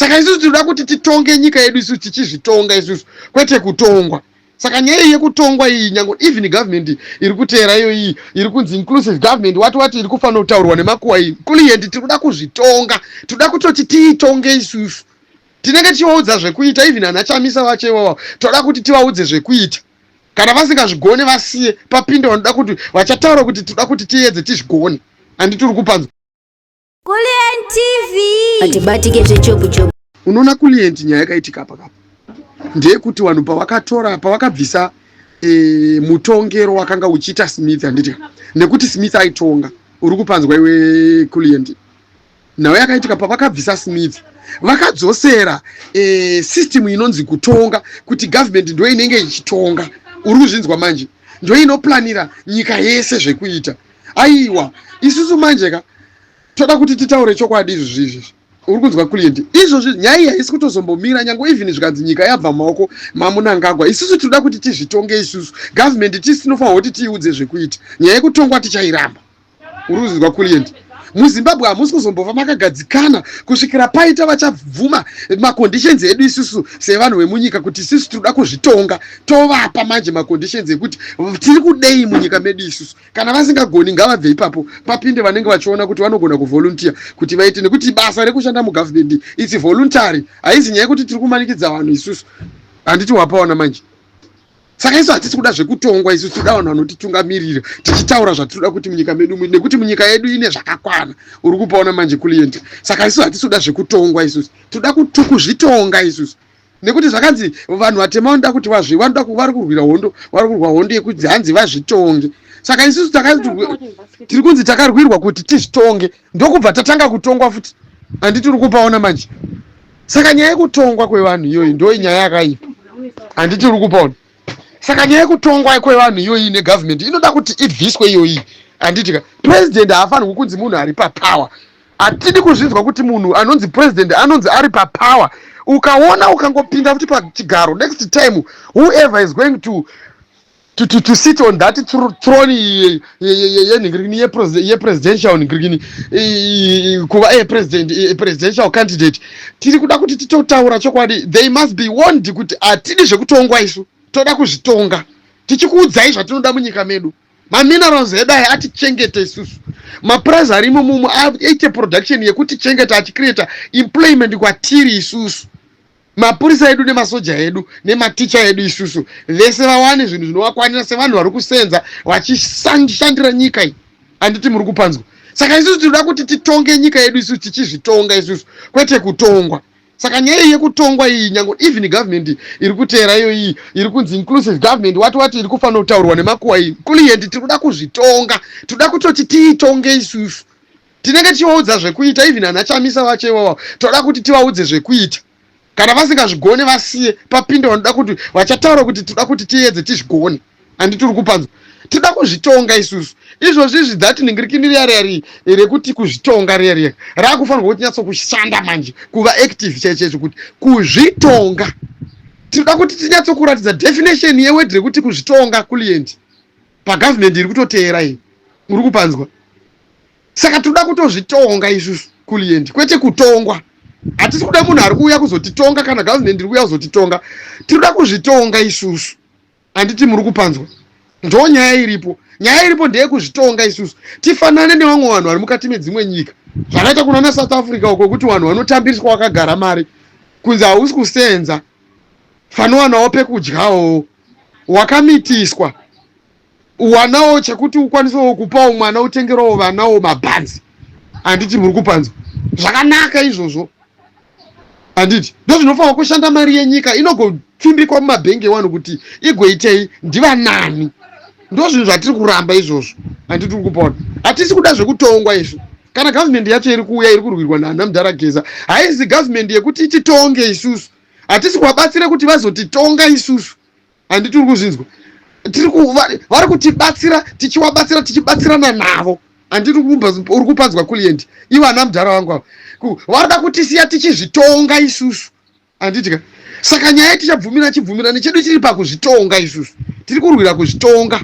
Saka isusu tinoda kuti titonge nyika yedu isusu tichizvitonga isusu, kwete kutongwa. Saka nyaya iyi yekutongwa iyi, nyange even government iri kuteera iyo iyi iri kunzi inclusive government, wati wati, iri kufanira kutaurwa nemakuwa iyi, Kulient, tiri kuda kuzvitonga. Tinoda kutoti tiitonge isusu. Tinenge tichivaudza zvekuita. Even ana Chamisa vacho ivava, toda kuti tivaudze zvekuita. Kana vasingazvigone, vasiye, papinde vanoda kuti vachataura kuti toda kuti tiedze tizvigone. Handiti uri kupanzwa? Kulient TV. Atibatike zvechopu chopu. Unoona Kulient, nyaya yakaitika apa kapa ndeyekuti vanhu pavakatora, pavakabvisa mutongero wakanga uchiita Smith, handiti? Nekuti Smith aitonga. Uri kupanzwa iwe Kulient? Nhau yakaitika, pavakabvisa Smith, vakadzosera system inonzi kutonga, kuti government ndo inenge ichitonga. Uri kuzvinzwa manje? Ndo inoplanira nyika yese zvekuita. Aiwa, isusu manje ka toda kuti titaure chokwadi izvozvi izvizvi. Uri kunzwa Kulient? Izvozvi nyaya iyi haisi kutozombomira, nyange even zvikanzi nyika yabva mumaoko maMunangagwa. Isusu tinoda kuti tizvitonge isusu. Government tisi tinofanirwa kuti tiiudze zvekuita. Nyaya yekutongwa tichairamba. Uri kuzvinzwa Kulient? MuZimbabwe hamusi kuzombova makagadzikana kusvikira paita vachabvuma maconditions edu isusu sevanhu vemunyika, kuti isusu tinoda kuzvitonga. Tovapa manje maconditions ekuti tiri kudei munyika medu isusu. Kana vasingagoni, ngavabve ipapo, papinde vanenge vachiona kuti vanogona kuvolunteer kuti vaite, nekuti basa rekushanda mugovernment, it's voluntary. Haizi nyaya yekuti tiri kumanikidza vanhu isusu. Handiti wapaona manje? Saka isu hatisi kuda zvekutongwa. Isusu tinoda vanhu vanotitungamirira, tichitaura zvatinoda kuti munyika medu, nekuti munyika yedu ine zvakakwana. Uri kupaona manje Kulient? Saka isu hatisi kuda zvekutongwa. Isusu tinoda kuzvitonga isusu, nekuti zvakanzi vanhu vatema vanoda kuti vazvi vanoda vari kurwira hondo, vari kurwa hondo yekuti hanzi vazvitonge. Saka isusu tiri kunzi takarwirwa kuti tizvitonge, ndokubva tatanga kutongwa futi. Handiti uri kupaona manje? Saka nyaya yekutongwa kwevanhu iyoyi ndo nyaya yakaipa. Handiti uri kupaona? Saka nyaya yekutongwa kwevanhu iyoyi negovernment inoda kuti ibviswe iyoyi, handiti ka? President haafanirwi kunzi munhu ari papower. Hatidi kuzvinzwa kuti munhu anonzi president anonzi ari papower. Ukaona ukangopinda futi pachigaro, next time whoever is going to sit on that throne yenhingirikini, yepresidential nhingirikini, kuva a president, a presidential candidate, tiri kuda kuti titotaura chokwadi. They must be warned kuti hatidi zvekutongwa isu, toda kuzvitonga, tichikuudzai zvatinoda munyika medu. Maminerals edu aya atichengete isusu, mapurazi arimo mumo aite production yekutichengeta, achicreata employment kwatiri isusu. Mapurisa edu nemasoja edu nematicha edu isusu vese vawane zvinhu zvinovakwanira sevanhu vari kusenza vachishandira nyika iyi. Handiti muri kupanzwa? Saka isusu tinoda kuti titonge nyika yedu isusu tichizvitonga isusu, kwete kutongwa. Saka nyaya iyi yekutongwa iyi, nyange even government iri kuteera iyo iyi iri kunzi inclusive government, wati wati, iri kufanira kutaurwa nemakuwa iyi, Kulient, tiri kuda kuzvitonga. Tinoda kutoti tiitonge isusu. Tinenge tichivaudza zvekuita. Even ana Chamisa vacho ivava, toda kuti tivaudze zvekuita. Kana vasingazvigone, vasiye, papinde vanoda kuti vachataura kuti toda kuti tiedze tizvigone. Handiti uri kupanzwa? Tinoda kuzvitonga isusu. Izvozvi izvi dzati ningirikini riya riya rekuti kuzvitonga riya riya raakufanirwa kuti nyatsokushanda manje, kuva active chaicho kuti kuzvitonga. Tinoda kuti tinyatsokuratidza definition yeword rekuti kuzvitonga Kulient pagovernment iri kutoteera iyi. Uri kupanzwa? Saka toda kutozvitonga isusu Kulient, kwete kutongwa. Hatisi kuda munhu ari kuuya kuzotitonga kana government iri kuuya kuzotitonga. Tinoda kuzvitonga isusu. Handiti muri kupanzwa? Ndo nyaya iripo. Nyaya iripo ndeyekuzvitonga isusu, tifanane nevamwe vanhu vari mukati medzimwe nyika, zvakaita kunana South Africa uko, kuti vanhu vanotambiriswa vakagara mari, kunzi hausi kusenza, fanowanawo pekudyawo, wakamitiswa, wanawo chekuti ukwanisewo kupawo mwana, utengerawo vanawo mabhanzi. Handiti muri kupanzwa zvakanaka izvozvo? Handiti ndo zvinofanwa kushanda? Mari yenyika inogopfimbikwa mumabhengi evanhu kuti igoitei? Ndivanani? Ndo zvinhu zvatiri kuramba izvozvo. Handiti uri kupona? Hatisi kuda zvekutongwa izvo. Kana government yacho iri kuuya, iri kurwirwa naana mudhara Geza, haizi government yekuti ititonge isusu. Hatisi kuvabatsira kuti vazotitonga isusu. Handiti uri kuzvinzwa? Tiri vari kutibatsira, tichiwabatsira, tichibatsirana navo. Handiti uri kupanzwa Kulient? Ivo ana mudhara vangu ava varida kutisiya tichizvitonga isusu, handiti ka? Saka nyaya tichabvumira chibvumirano chedu chiri pakuzvitonga isusu. Tiri kurwira kuzvitonga,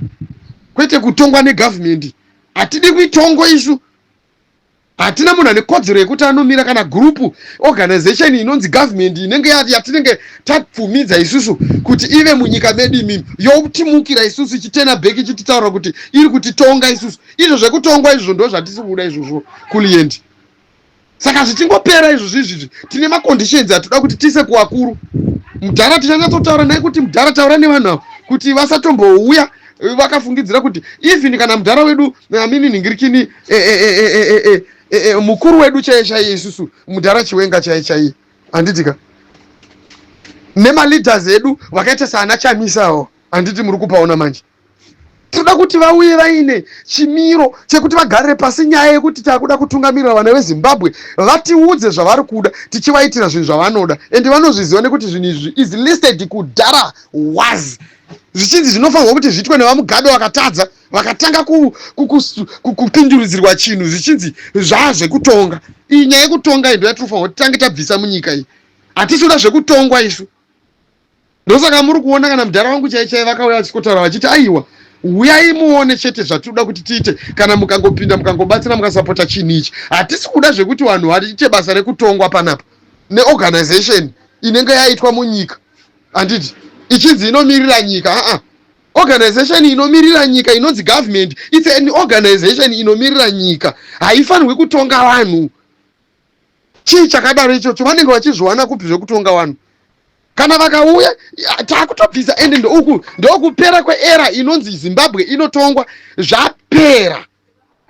kwete kutongwa negovernment. Hatidi kuitongo isu. Hatina munhu ane kodzero yekuti anomira kana group organization inonzi government inenge yatinenge tabvumidza isusu kuti ive munyika medu imimi, yotimukira isusu ichitena bheki, ichititaura kuti iri kutitonga isusu. Izvo zvekutongwa izvozvo ndo zvatisi kuda izvozvo, Kulient. Saka zvichingopera izvozvo izvizvi, tine maconditions atoda kuti tiise kuvakuru. Mudhara tichanyatsotaura naye kuti, "Mudhara, taura nevanhu ava kuti vasatombouya vakafungidzira kuti even kana mudhara wedu amini nhingirikini, mukuru wedu chaiye chaiye isusu, mudhara Chiwenga chaiye chaiye, handiti ka, nemaleaders edu vakaita saana Chamisawo, handiti muri kupaona manje? Tinoda kuti vauye vaine chimiro chekuti vagarire pasi nyaya yekuti takuda kutungamirira vana veZimbabwe, vatiudze zvavari kuda, tichivaitira zvinhu zvavanoda. Ende vanozviziva nekuti zvinhu izvi is listed kudhara, was zvichinzi zvinofanirwa kuti zviitwe nevaMugabe. Vakatadza, vakatanga kupinduridzirwa chinhu zvichinzi zvazvekutonga. Iyi nyaya yekutonga iyi ndo yatinofanirwa kuti tange tabvisa munyika iyi. Hatisi kuda zvekutongwa isu. Ndosaka muri kuona kana mudhara wangu chai chai vakauya vachikotaura vachiti, "Aiwa, uyai muone chete zvatinoda kuti tiite. Kana mukangopinda, mukangobatsira, mukasapota chinhu ichi, hatisi kuda zvekuti vanhu vaite basa rekutongwa panapa neorganization inenge yaitwa munyika, handiti, ichinzi inomirira nyika." Aa, organization inomirira nyika inonzi government, it's an organization inomirira nyika, haifanirwi kutonga vanhu. Chii chakadaro ichocho? Vanenge vachizviwana kupi zvekutonga vanhu? Kana vakauya, taakutobvisa. Ende ndouku ndokupera kweera inonzi Zimbabwe inotongwa. Zvapera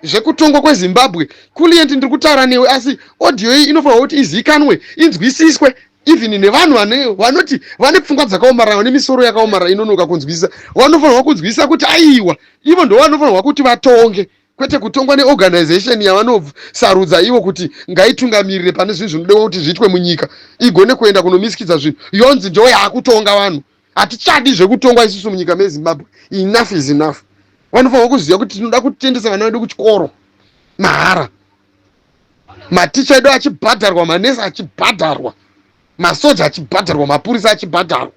zvekutongwa kweZimbabwe. Kulient, ndiri kutaura newe, asi audio iyi inofanirwa kuti izikanwe, inzwisiswe even nevanhu vanoti vane pfungwa dzakaomarara, vane misoro yakaomarara inonoka kunzwisisa. Vanofanirwa kunzwisisa kuti aiwa, ivo ndo vanofanirwa kuti vatonge, kwete kutongwa neorganization yavanosarudza ivo kuti ngaitungamirire pane zvinhu zvinodiwa kuti zviitwe munyika, igone kuenda kunomisikidza zvinhu, yonzi ndo yaakutonga vanhu. Hatichadi zvekutongwa isusu munyika meZimbabwe. Enough is enough. Vanofanirwa kuziva kuti tinoda kutendesa vana vedu kuchikoro mahara, maticha edu achibhadharwa, manesi achibhadharwa, masoja achibhadharwa, mapurisa achibhadharwa.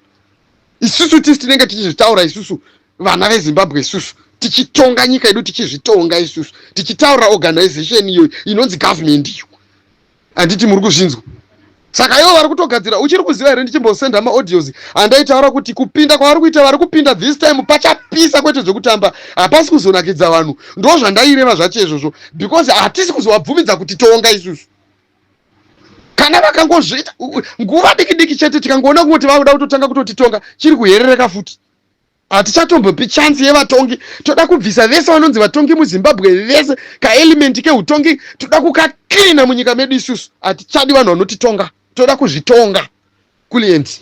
Isusu tisi tinenge tichizvitaura isusu, vana veZimbabwe, isusu tichitonga nyika yedu, tichizvitonga isusu, tichitaura organization iyo inonzi government iyo, handiti muri kuzvinzwa? Saka ivo vari kutogadzira. Uchiri kuziva here ndichimbosenda maaudios andaitaura kuti kupinda kwavari kuita, vari kupinda this time pachapisa, kwete zvekutamba, hapasi kuzonakidza vanhu? Ndo zvandaireva zvacho izvozvo, because hatisi kuzovabvumidza kuti tonga isusu. Kana vakangozviita nguva diki diki chete, tikangoona kungoti vakuda kutotanga kutotitonga, chiri kuherereka futi. Hatichatombopi chance yevatongi. Toda kubvisa vese vanonzi vatongi muZimbabwe vese. Kaelement keutongi toda kukaklina munyika medu isusu. Hatichadi vanhu vanotitonga, toda kuzvitonga. Kulient,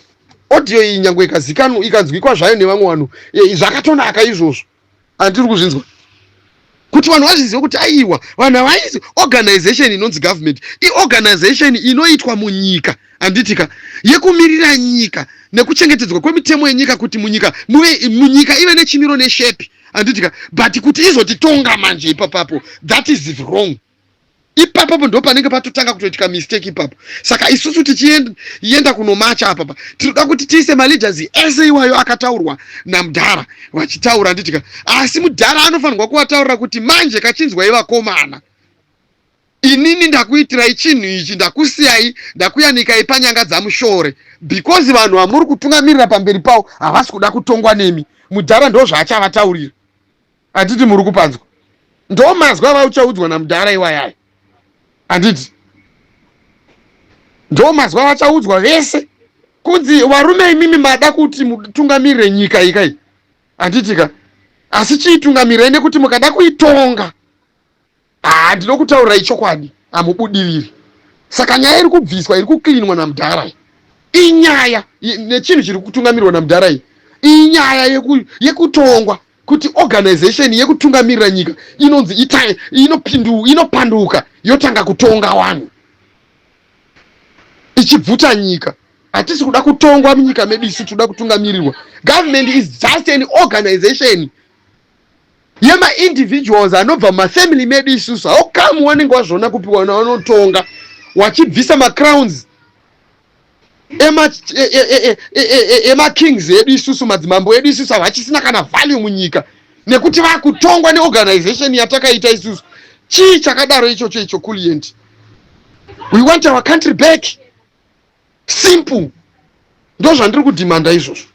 audio iyi nyange ikazikanwa, ikanzwikwa zvayo nevamwe vanhu, zvakatonaka izvozvo, handiri kuzvinzwa kuti vanhu vazvizive kuti aiwa, vanhu havaisi organization inonzi government iorganization inoitwa munyika, handitika, yekumirira nyika nekuchengetedzwa kwemitemo yenyika, kuti munyika muve, munyika ive nechimiro neshape, handitika? But kuti izotitonga manje ipapapo, that is wrong. Ipapapo ndo panenge patotanga kutoitika mistake ipapo. Saka isusu tichienda kunomacha apapa, tinoda kuti tiise maleaders ese iwayo akataurwa namudhara vachitaura, handitika? Asi mudhara anofanirwa kuvataurira kuti, "Manje kachinzwai vakomana, inini ndakuitirai chinhu ichi, ndakusiyai, ndakuyanikai panyanga dzamushore, because vanhu vamuri kutungamirira pamberi pavo havasi kuda kutongwa nemi." Mudhara ndo zvaachavataurira, handiti muri kupanzwa? Ndo mazwi avauchaudzwa namudhara iwayaya, handiti? Ndo mazwi avachaudzwa vese kunzi, "Varume, imimi mada kuti mutungamirire nyika ikai, handitika? Asi chiitungamirai, nekuti mukada kuitonga, haa, ndinokutaurirai chokwadi, hamubudiriri." Saka nyaya iri kubviswa, iri kuklinwa namudhara inyaya nechinhu chiri kutungamirwa namudhara iyi, inyaya yekutongwa, kuti organization yekutungamirira nyika inonzi inopanduka, yotanga kutonga vanhu ichibvuta nyika. Hatisi kuda kutongwa munyika medu isu, tinoda kutungamirirwa. Government is just an organization yemaindividuals anobva mumafamily medu isusu. How come wanenge wazviona kupi vanotonga wachibvisa macrowns emakings edu isusu, madzimambo edu isusu havachisina kana value munyika, nekuti vakutongwa neorganization yatakaita isusu? Chii chakadaro ichocho icho, Kulient? We want our country back, simple. Ndo zvandiri kudhimanda izvozvo.